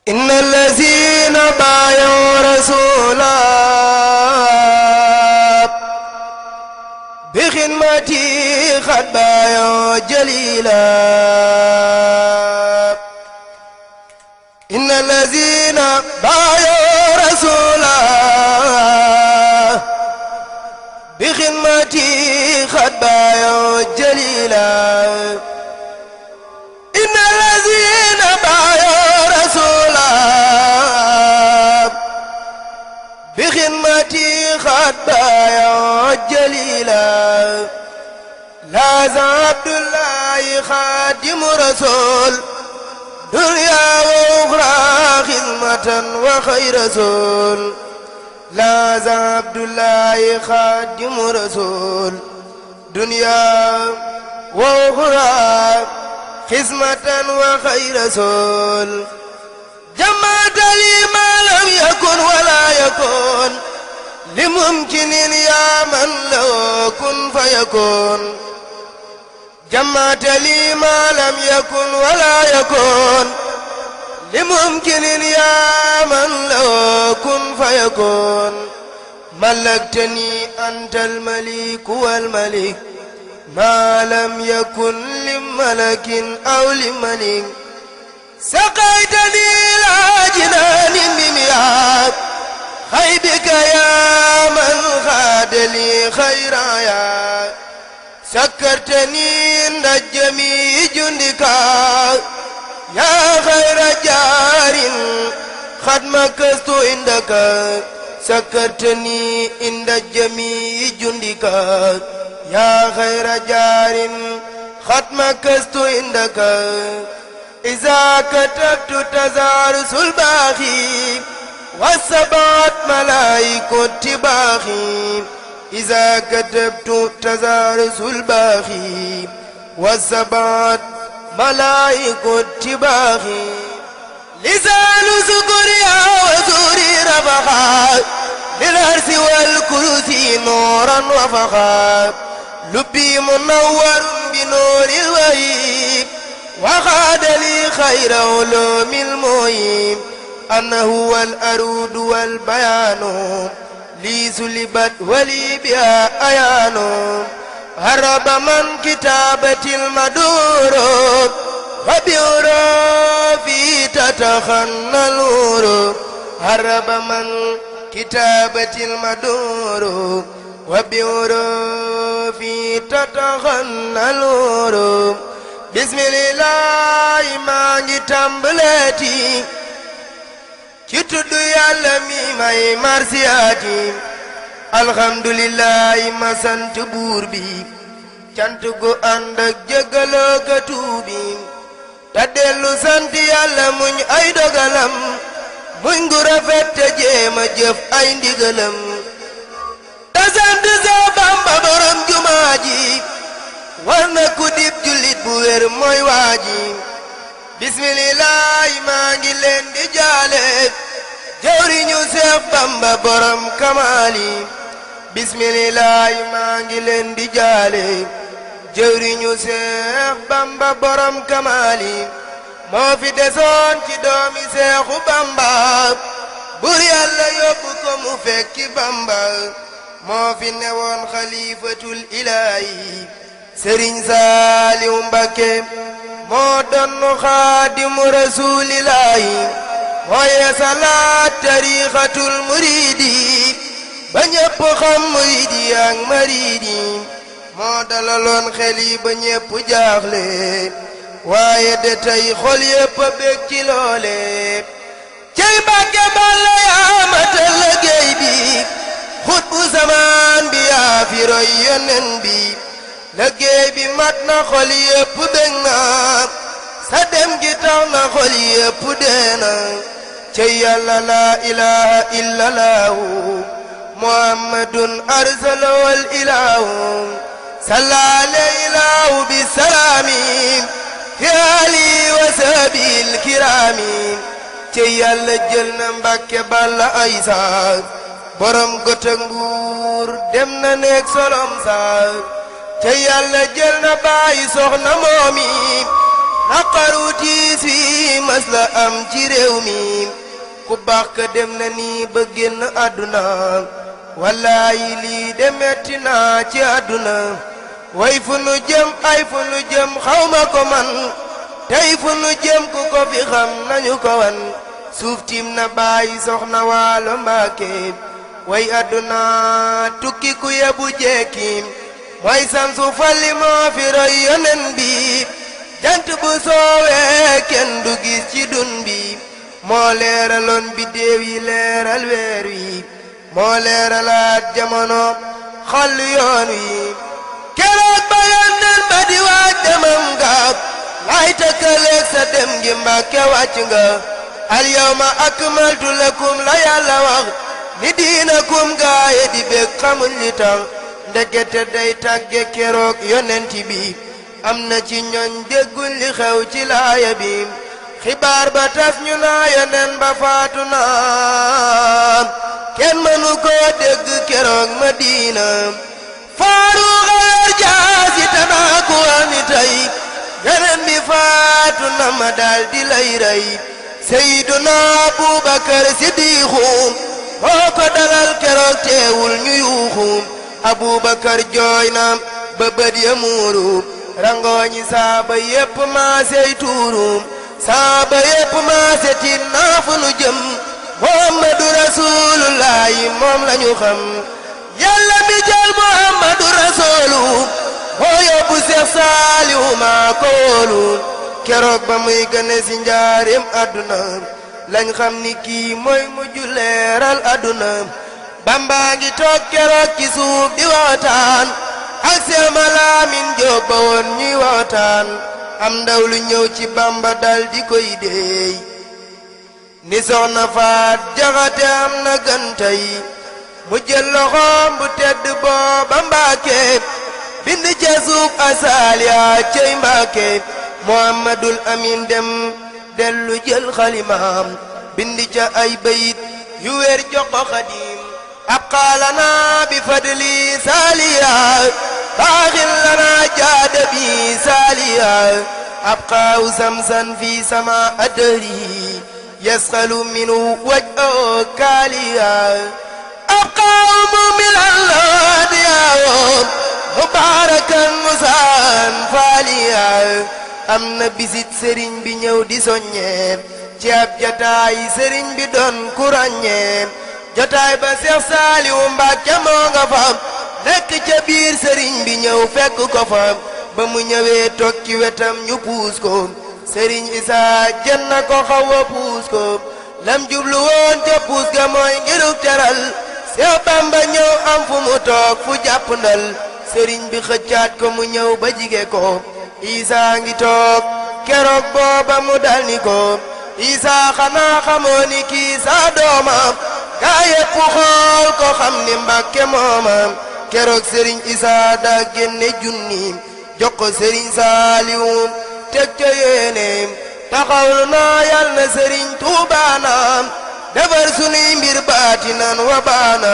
إن الذين بايعوا رسولا بخدمتي قد بايعوا جليلا. إن الذين بايعوا رسولا بخدمتي قد بايعوا جليلا. إن الذين بايعوا رسولا بخدمتي قد بايعوا جليلا. لاز عبد الله خادم رسول دنيا وأخرى خدمة وخير رسول. لاز عبد الله خادم رسول دنيا وأخرى خدمة وخير رسول. جمعت لي ما لم يكن ولا يكون لممكن يا من لو كن فيكون. جمعت لي ما لم يكن ولا يكون لممكن يا من لو كن فيكون. ملكتني أنت الملك والملك ما لم يكن لملك أو لملك. سقيتني إلى جنان بمياه خيبك يا من خاد لي خيرايا. سكرتني عند جميع جندك يا خير جار قد مكثت عندك. سكرتني عند جميع جندك يا خير جار قد مكثت عندك. إذا كتبت تزارس الباخي والسبات ملائكة تباخي. إذا كتبت تزارس الباخي والسبات ملائكة تباخي. لسان سكريا وزوري رفخا للعرس والكرسي نورا وفخا. لبي منور بنور الوهيب وخاد لي خير علوم المهيب. أنه هو الأرود والبيان لي سلبت ولي بها أيان. هرب من كتابة المدور وبعرفي تتخنى النور. هرب من كتابة المدور وبعرفي تتخنى النور. بسم الله ما ngi tàmbaleeti ci tudd Yàlla mi may marsiyaati. alhamdulillahi ma sant buur bi cant gu ànd ak jéggaloo ka tuubi. te dellu sant Yàlla muñ ay dogalam muñ gu rafet te jéema jëf ay ndigalam. te sant sa Bamba borom jumaa ji war na ku dib jullit bu wér mooy waaji. bismillaahi maa ngi leen di jaale jawriñu Seex Bamba borom kamaali. bismillaahi maa ngi leen di jaale jawriñu Seex Bamba borom kamaali. moo fi desoon ci doomi Seexu Bamba bur Yàlla yóbbu ko mu fekki Bamba. moo fi newoon xalifatul ilaahi Sëriñ Saaliw Mbakke moo donnu xaadimu rasuulillaahi. moo yeesalaat tariixatul muriidi ba ñépp xam muriidi ak mariidi. moo dalaloon xel yi ba ñépp jaaxle waaye de tey xol yépp a bég ci loole. cey Mbàkke Balla yaa matal liggéey bi xutbu zamaan bi yaa fi roy yonen bi. liggéey bi mat na xol yépp bég na sa dem gi tax na xol yépp deena. cey Yàlla laa ilaaha illallahu muhammadun arsalawal ilaahu. salla alayhi bisalaami fi ali wa sabil kiraami. cey Yàlla jël na Mbàkke Balla Aysa borom Gotek Mbuur dem na neeg solom saar. te Yàlla jël na bàyyi soxna moomi naqaru tiis wi mas la am ci réew mi. ku baax ka dem na nii ba génn àdduna wallaayi lii de metti naa ci àdduna way fu nu jëm ay fu nu jëm xawma ko man tey fu nu jëm ku ko fi xam nañu ko wan suuf tiim na bàyyi soxna waalo Mbàkke way àdduna tukki ku yebu jekkim mooy samsu falli moo fi roy yonen bi jant bu soowee kenn du gis ci dun bi moo leeraloon biddéew yi leeral weer wi moo leeralaat jamono xol yoon wi keroog ba yonen ba di waaj demam nga lay tëkkaleeg sa dem gi Mbàkke wàcc nga al yawma akmaltu lakum la yàlla wax ni diinakum gaaye di bég xamuñ li tax ndekete day tàgge keroog yonent bi am na ci ñoñ dégguñ li xew ci laaya bi xibaar ba tas ñu naa yonen ba faatu na kenn mënu koo dégg keroog Madina faaru xayal jaasi tanaa ku ani tey yonen bi faatu na ma dal di lay rey Seyduna Abubakar Siddiqu moo ko dalal keroog teewul ñu yuuxu Abubakar jooy na ba bët ya muuru rangooñi saaba yépp maasey tuuru saaba yépp maase tiit naa fu nu jëm Muhammadu Rasulullahi moom lañu xam Yàlla mi jël Muhammadu Rasulu moo yóbbu Seex Saalihu maa ko wóolu keroog ba muy gane si njaareem àdduna lañ xam ni kii mooy mujj leeral àdduna Bamba ngi toog keroog ci suuf di waxtaan ak Seex Malaamin Jóob ba woon ñuy waxtaan am ndaw lu ñëw ci Bamba dal di koy deey ni soxna Faat Jaxate am na gan tey mu jël loxoom bu tedd booba Mbàkke bind ca suuf asaaliya cey Mbàkke Muhammadul Amin dem dellu jël xalimaam bind ca ay bayit yu wér jox ko Xaadim abqaa lanaa bi fadli saaliya baaxin lanaa jaada bi saaliya abqaahu samsan fi sama adri yasxalu minu waj'ahu kaaliya abqaahu mumilan laadiyahu mubaarakan musaan faaliya am na bisit sëriñ bi ñëw di soññee ci ab jotaay sëriñ bi doon ku ràññee jotaay ba Seex Saaliwu Mbàkke moo nga fa nekk ca biir sëriñ bi ñëw fekk ko fa ba mu ñëwee toog ci wetam ñu puus ko sëriñ Isaa jën na ko xaw a puus ko lam jublu woon ca puus ga mooy ngiruk teral Seex Bamba ñëw am fu mu toog fu jàpp ndal sëriñ bi xëccaat ko mu ñëw ba jige ko Isaa ngi toog keroog booba mu dal ni ko Isaa xanaa xamoo ni kii saa doomam gaa yépp xool ko xam ni Mbàkke moomam keroog sëriñ Isaa daa génne junni jox ko sëriñ Saaliwu teg ca yéeneem taxawlu naa yal na sëriñ Tuubaanaam defar sunuy mbir baatinan wa baana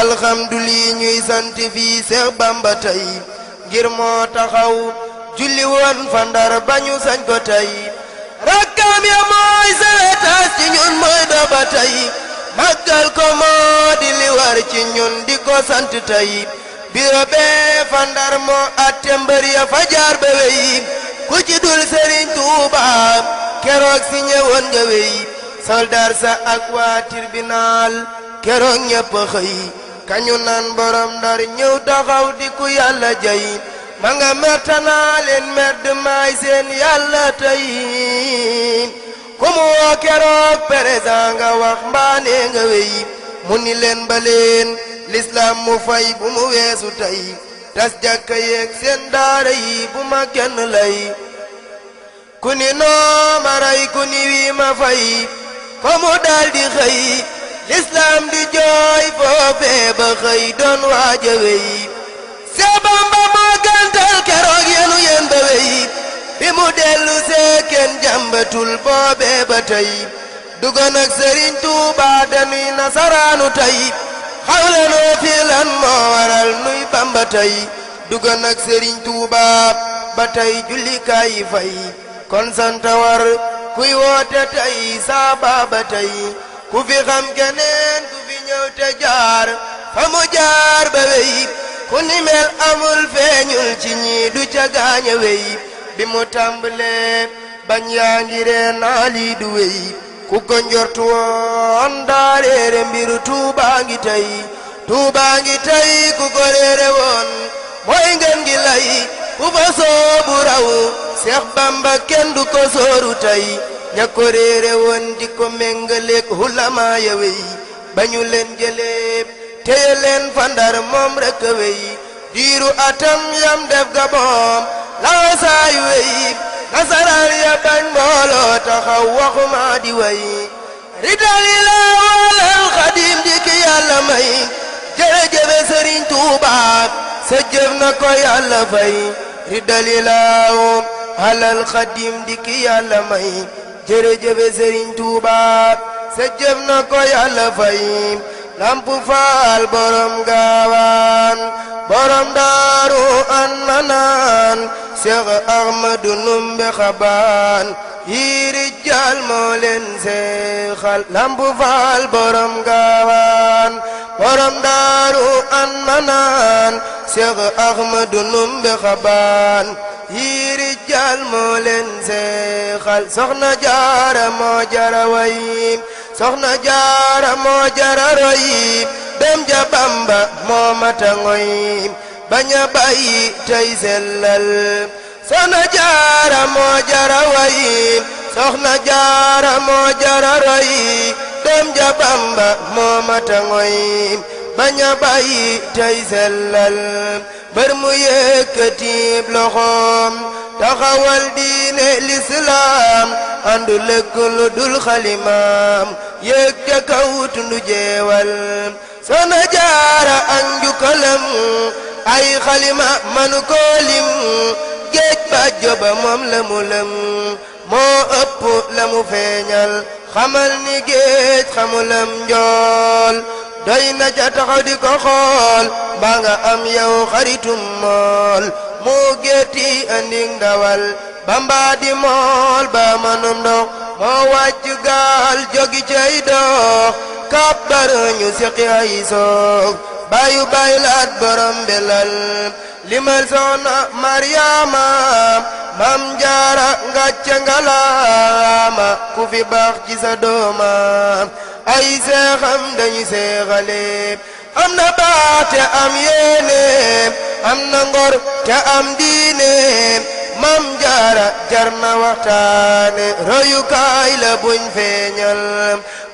alxamdulillah ñuy sant fii Seex Bamba tey ngir moo taxaw julli woon fa Ndar bañu sañ ko tey rakkam ya mooy sawetaas ci ñun mooy doba tey màggal ko moo di li war ci ñun di ko sant tey biro bee fa Ndar moo atte mbër ya fa jaar ba wey ku ci dul Sëriñ Tuuba keroog si ñëwoon nga wey soldar sa ak waa tribunal keroog ñëpp xëy kañu naan borom Ndar ñëw taxaw di ku yàlla jay ma nga mertanaa leen merd maay seen yàlla tey ku mu woo keroog président nga wax mbaane nga wey mu ni leen ba leen l'islam mu fay bu mu weesu tey tas jàkka yeeg seen daara yi bu ma kenn lay ku ni noo ma rey ku ni wii ma fay ko mu daal di xëy l'islam di jooy foofee ba xëy doon waaja wey Seex Bamba moo gàntal keroog yenu yen ba wey bi mu dellu see kenn jàmbatul boobee ba tey dugoon ak Sëriñ Tuuba danuy nasaraanu tey xawlanoo fi lan moo waral nuy Bamba tey dugoon ak Sëriñ Tuuba ba tey jullikaay yi fay kon sant war kuy woote tey saa baaba tey ku fi xam keneen ku fi ñëw te jaar fa mu jaar ba wey ku ni mel amul feeñul ci ñi du ca gaaña wey bi mu tàmbalee bañ yaa ngi ree naa lii du wey ku ko njortu woon daa réere mbiru Tuubaa ngi tey Tuubaa ngi tey ku ko réere woon mooy ngeen gi lay ku fa soobu raw Seex Bamba kenn du ko sooru tey ña ko réere woon di ko méngaleek hulamaa ya wey ba ñu leen jëlee téye leen fa Ndar moom rekk a wey diiru atam yam def Gabon laa saay wey nasaraan ya bañ mbooloo taxaw waxuma di way ridali la walal Xadim di ki Yàlla may jërëjëfe Sëriñ Tuubaa sa jëf na ko Yàlla fay ridali la walal Xadim di ki Yàlla may jërëjëfe Sëriñ Tuubaa sa jëf na ko Yàlla fay Lamp Faal borom gaawaan borom daaru an manaan Seex Ahmadu Numbe Xabaan yi rijal moo leen seexal Lamp Faal borom gaawaan borom daaru an manaan Seex Ahmadu Numbe Xabaan yi rijal moo leen seexal Soxna Jaara moo jara way Soxna Jaara moo jara roy dem ja Bamba moo mata ngoy baña bàyyi tey sellal Soxna Jaara moo jara way Soxna Jaara moo jara roy dem ja Bamba moo mata ngoy baña bàyyi tey sellal bër mu yëkkati loxoom taxawal diine lislaam andu lekk lu dul xalimaam yëg ca kaw tundu jeewal Soxna Jaara ak njukkalam ay xalima manu ko lim géej ba joba moom la mu lëm moo ëpp la mu feeñal xamal ni géej xamulam njool doy na ca taxaw di ko xool ba nga am yow xaritum mool moo géeti andi ndawal Bamba di mool ba manum ndox moo wàcc gaal jogi cay dox kàbbar ñu siqi ay soog bayu baylaat borom belal limal Soxna Maryaama Mam Jaara ngàcce ngalaama ku fi baax ci sa dooma ay seexam dañu seexale am na baax te am yéene am na ngor te am diine Mam Jaara jar na waxtaane royukaay la buñ feeñal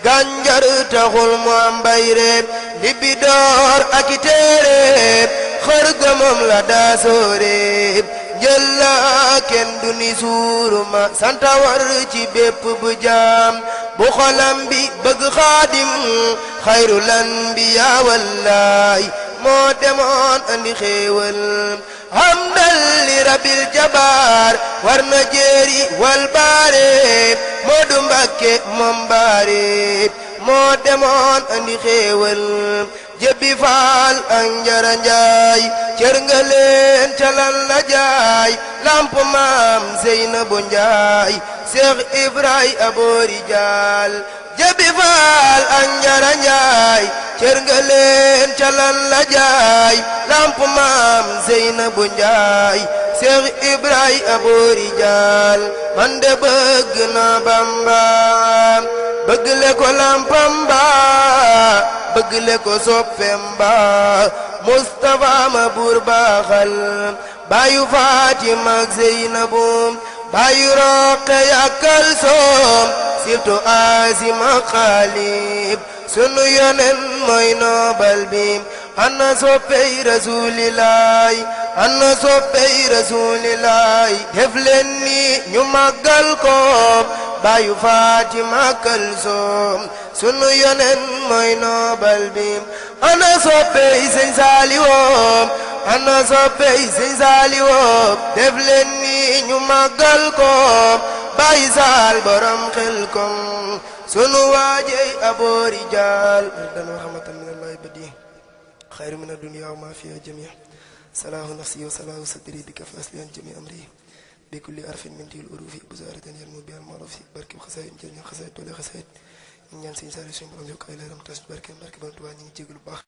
gànjar taxul mu am bayre libidoor ak i téere xër gëmam la daa sóore njël la kenn du ni suuruma santa war ci bépp bu jaam bu xolam bi bëgg Xaadim xayrul anbiyaa wallaay moo demoon andi xéewal hamdal li rabbil jabaar war na jéeri wal baare Moodu Mbàkke moom baare moo demoon andi xéewal jébbi faal ak njara njaay cër nga leen calal la jaay lamp maam Seynabu Njaay Seex Ibrahima aboori jaal jébbi faal ak njara njaay cër nga leen calal la jaay lamp maam Seynabu Njaay Seex Ibrahima aboori jaal man de bëgg na Bamba bëgg le ko lampam ba bëgg le ko soppem ba Mustafa ma buur baaxal baayu Fatima ak Zeynabu baayu Roqaya ak Kalsoom surtout Asima Xaalib sunu yonen mooy noobal bi ana soppey rasulilaay ana soppey rasulilaay def leen ni ñu màggal ko baayu Fatima Kalsoom sunu yonen mooy noobal bi ana soppey Sëñ Saaliwoo ana soppey Sëñ Saaliwoo def leen ni ñu màggal ko baay Saal borom Xelkom sunu waajey aboori jaal dana rahmatan min allahi badi xayru min ad-dunya wa ma fiha jami' salahu nafsi wa salahu sadri bika fa aslihan jami amri bi kulli arfin min til urufi bu zaaratan yarmu bi al maruf si barke xasaayid njëriñ xasaayid doole xasaayid ñu ñaan sëñ Saliou suñu borom yokk ay leeram tas barke borom Tuubaa ñu ngi jégalu baax